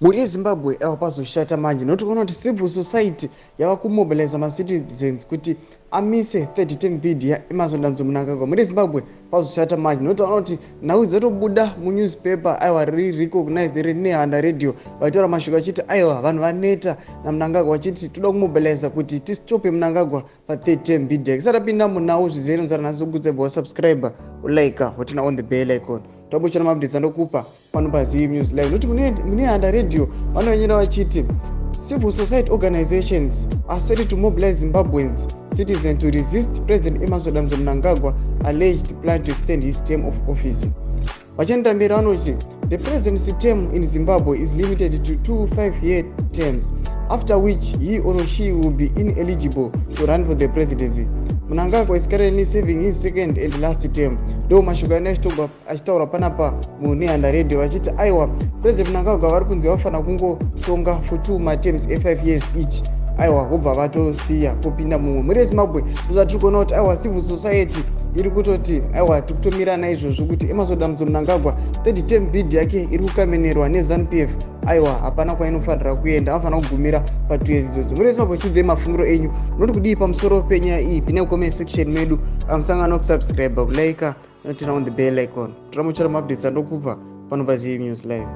Mhuri yeZimbabwe yava pazoshata manje nokuti kuona kuti civil society yava kumobiliza macitizens kuti amise third term bid yaEmmerson Dambudzo Mnangagwa. Mhuri yeZimbabwe, pazoshata manje nokuti vaona kuti nhau dzatobuda munewspaper, aiwa, riri recognized reNehanda Radio, vachitaura mashoko achiti aiwa, vanhu vaneta naMnangagwa, vachiti toda kumobiliza kuti tistope Mnangagwa pathird term bid yake. Isati apinda munhau zvizere nzara nhasi, kukudzebva wasubscribe, ulike, woturn on the bell icon, tabuchana maupdates andokupa pano paZive News Live. Nokuti muNehanda Radio vanonyora vachiti civil society organizations are set to mobilize Zimbabweans citizens to resist President Emmerson Dambudzo Mnangagwa alleged plan to extend his term of office. Vachiendera mberi vanoti the presidency term in Zimbabwe is limited to two 5-year terms, after which he or she will be ineligible to run for the presidency. Mnangagwa is currently serving his second and last term. Ndo mashoko ane achitaura panapa muNehanda Radio, vachiti aiwa, President Mnangagwa vari kunzi vafanira kungotonga for two materms e5 years each, aiwa, vobva vatosiya kupinda mumwe. Muri yeZimbabwe, ndozvatiri kuona kuti aiwa, civil society iri kutoti aiwa, tiri kutomira naizvozvo kuti Emmerson Dambudzo Mnangagwa third term bid yake iri kukamenerwa neZANU PF. Aiwa, hapana kwainofanira kuenda, anofanira kugumira pa2 years idzodzo. Muri yeZimbabwe, chiudzei mafungiro enyu, munoti kudii pamusoro penyaya iyi? Pinai kucomment section medu. Musangano kusubscribe, kulike, noturn on the bell icon, toramuchara maupdates andokupa pano paZive News Live.